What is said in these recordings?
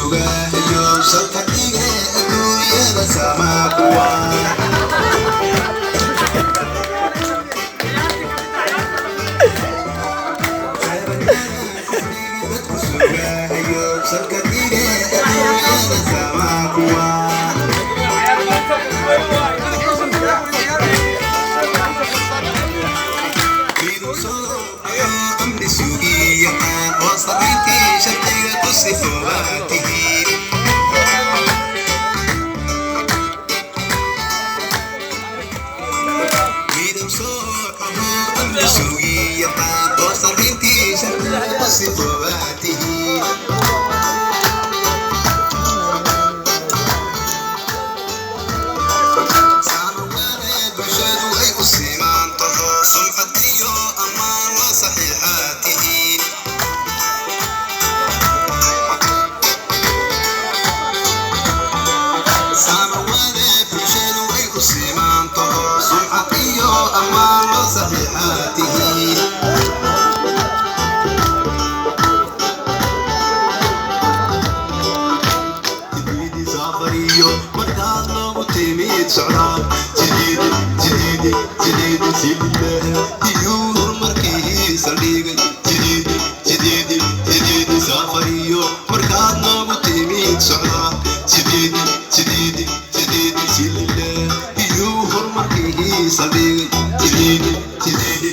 Sugayo salka dhige adduunyada samaa kuwa. Dadku sugayo salka dhige adduunyada samaa kuwa. Amni sugi yaqaan oo saqiintii sharciga ku sifoobaad tihiin. Midab soocaho amni sugi yaqaan oo saqiintii sharciga ku sifoobaad tihiin. Saamawaane bulshadu ay u simaan taho, sumcad iyo ammaan waa saxiixaad tihiin. Saamawaane bulshadu ay u simaan taho, sumcad iyo ammaan waa saxiixaad tihiin. Sideedii saafariyo markaad noogu timid socdaal, sideedi sideedi sideedi sidilah iyuu horumarkii saldhigay. Sideedi sideedi sideedi saafariyo markaad noogu timid socdaal, sideedi sideedi sideedi sidilah iyuu horumarkii saldhigay. Sideedi sideedi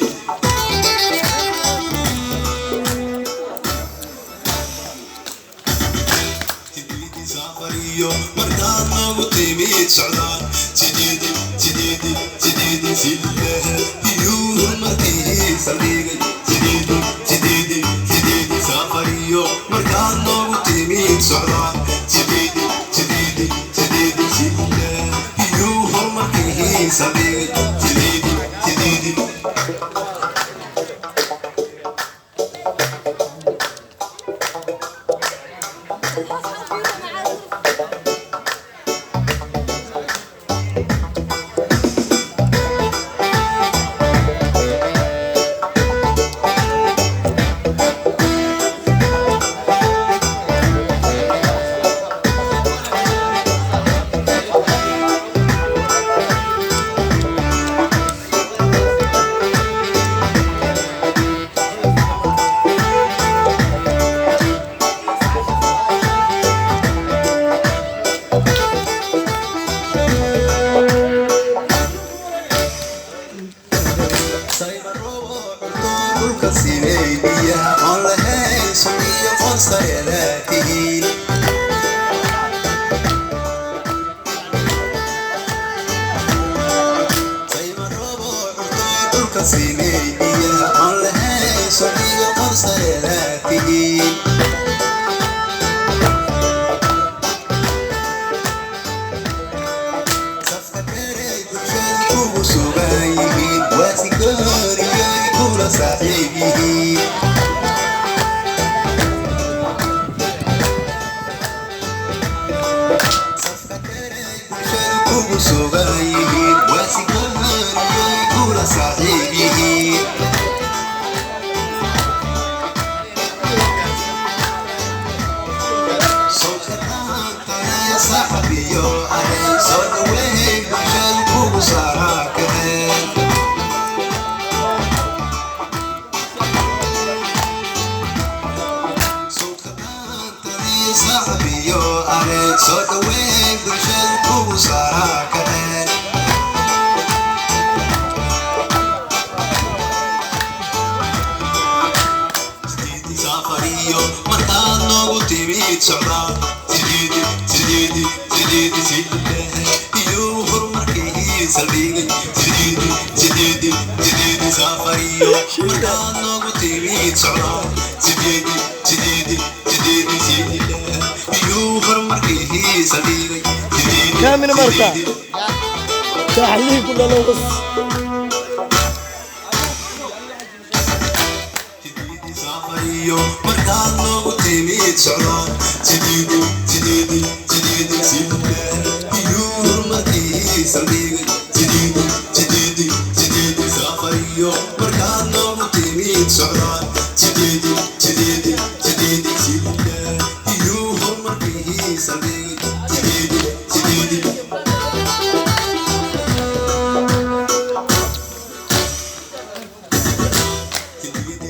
sideedi saafariyo markaad noogu timid socdaal, sideedi sideedi sideedi sidilah iyuu horumarkii saldhigay. Sideedi sideedi sideedi saafariyo markaad noogu timid socdaal, sideedi sideedi sideedi sidilah iyuu horumarkii saldhigay. Sideedi sideedi. Saymarobo cunto dhulka simey biyaha oon lahayn sugiyo qoonsayalaa tihiin. Saymarobo cunto dhulka simey biyaha oon lahayn sugiyo qoonsayalaa tihiin. Safka dheeray bulshadu kugu sugan yihiin, waa si gooriyay kula saaxiib yihiin. Safka dheeray bulshadu kugu sugan yihiin, waa si gooriyay kula saaxiib yihiin. Sawdka dhaantaniyo saaxiibiyo ahay, soo dhaweyn bulshadu kugu saaraa kaceen. Sawdka dhaantaniyo saaxiibiyo ahay, soo dhaweyn bulshadu kugu saaraa kaceen. Sideedii saafariyo markaad noogu timid socdaal, sideedi sideedi sideedi sidilah iyuu horumarkii saldhigay. Sideedi sideedi sideedi saafariyo markaad noogu timid socdaal, sideedi sideedi sideedi sidilah iyuu horumarkii saldhigay. Sideedi كامل مرتا sideedi تحليل كل لو بس. Sideedii saafariyo markaad noogu timid socdaal, sideedi sideedi sideedi sidilah iyuu horumarkii saldhigay. Sideedi sideedi sideedi saafariyo markaad noogu timid socdaal, sideedi sideedi sideedi sidilah iyuu horumarkii saldhigay sideedi sideedi.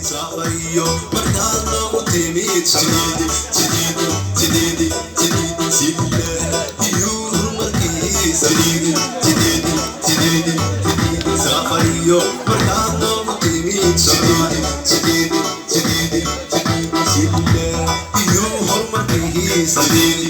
Safariyo markaad noogu timid sideedi sideedi sideedi sideedi silah iyo horumarkiisa sideedi sideedi sideedi sideedi. Safariyo markaad noogu timid sideedi sideedi sideedi sideedi silah iyo horumarkiisa sideedi.